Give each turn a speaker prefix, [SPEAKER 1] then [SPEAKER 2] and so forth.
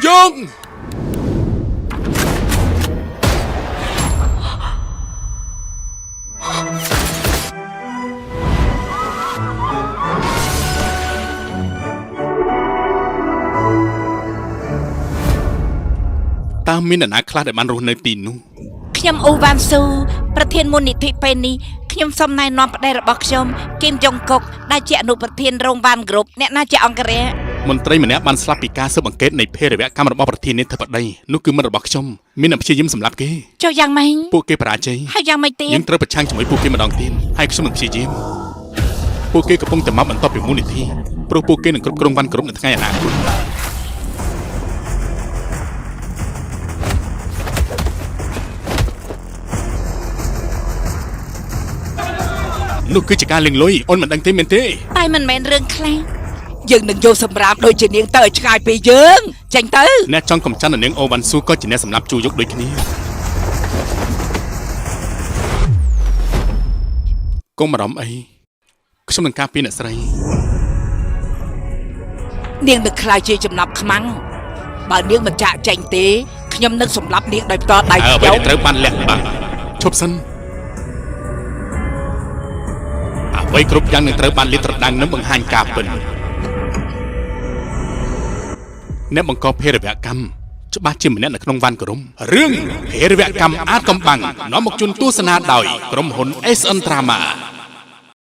[SPEAKER 1] យក តើមានអ្នកណាខ្លះដែលបានរស់នៅទីនោះ
[SPEAKER 2] ខ្ញុំអ៊ូវ៉ាន់ស៊ូប្រធានមូលនិធិពេលនេះខ្ញុំសូមណែនាំប្តីរបស់ខ្ញុំគីមយ៉ុងកុកដែលជាអនុប្រធានរោងវ៉ាន់គ្រុបអ្នកណាជាអង្គរៈ
[SPEAKER 1] មន្ត្រីម្នាក់បានស្លាប់ពីការស៊ើបអង្កេតនៃភេរវកម្មរបស់ប្រធានាធិបតីនោះគឺមិត្តរបស់ខ្ញុំមានអ្នកព្យាយាមសម្លាប់គេ
[SPEAKER 2] ចុះយ៉ាងម៉េច
[SPEAKER 1] ពួកគេបរាជ័យ
[SPEAKER 2] ហើយយ៉ាងម៉េចទៀត
[SPEAKER 1] យើងត្រូវប្រឆាំងជាមួយពួកគេម្ដងទៀតហើយខ្ញុំនឹងព្យាយាមពួកគេកំពុងតែមកបន្ទាប់ពីមូលនិធិព្រោះពួកគេនឹងគ្រប់គ្រងវ៉ាន់គ្រប់នៅថ្ងៃអនាគតនោះគឺជាការលាងលុយអូនមិនដឹងទេមែនទេ
[SPEAKER 2] តែមិនមែនរឿងខ្លះ
[SPEAKER 3] យើងនឹងយកសម្រាមដូចជានាងទៅឲ្យឆ្ងាយពីយើងចេញទៅ
[SPEAKER 1] អ្នកចង់កំចាត់នៅនាងអូវ៉ាន់ស៊ូក៏ជាអ្នកសម្លាប់ជួយកដូចគ្នាកុំបារម្ភអីខ្ញុំនឹងការពារអ្នកស្រី
[SPEAKER 3] នាងនឹងក្លាយជាចំណាប់ខ្មាំងបើនាងមិនចាក់ចេញទេខ្ញុំនឹងសម្លាប់នាងដោយផ្ទាល់ដៃ
[SPEAKER 1] ហើយអ្វី
[SPEAKER 3] ខ្ញុំ
[SPEAKER 1] ដែលត្រូវបានលាក់បាំងឈប់សិនអ្វីគ្រប់យ៉ាងនឹងត្រូវបានលាតត្រដាងនិងបង្ហាញការពិតអ្នកបង្កភេរវកម្មច្បាស់ជាម្នាក់នៅក្នុងវ៉ាន់ក្រុមរឿងភេរវកម្មអាចកំបាំងនាំមកជូនទស្សនាដោយក្រុមហ៊ុន SN Drama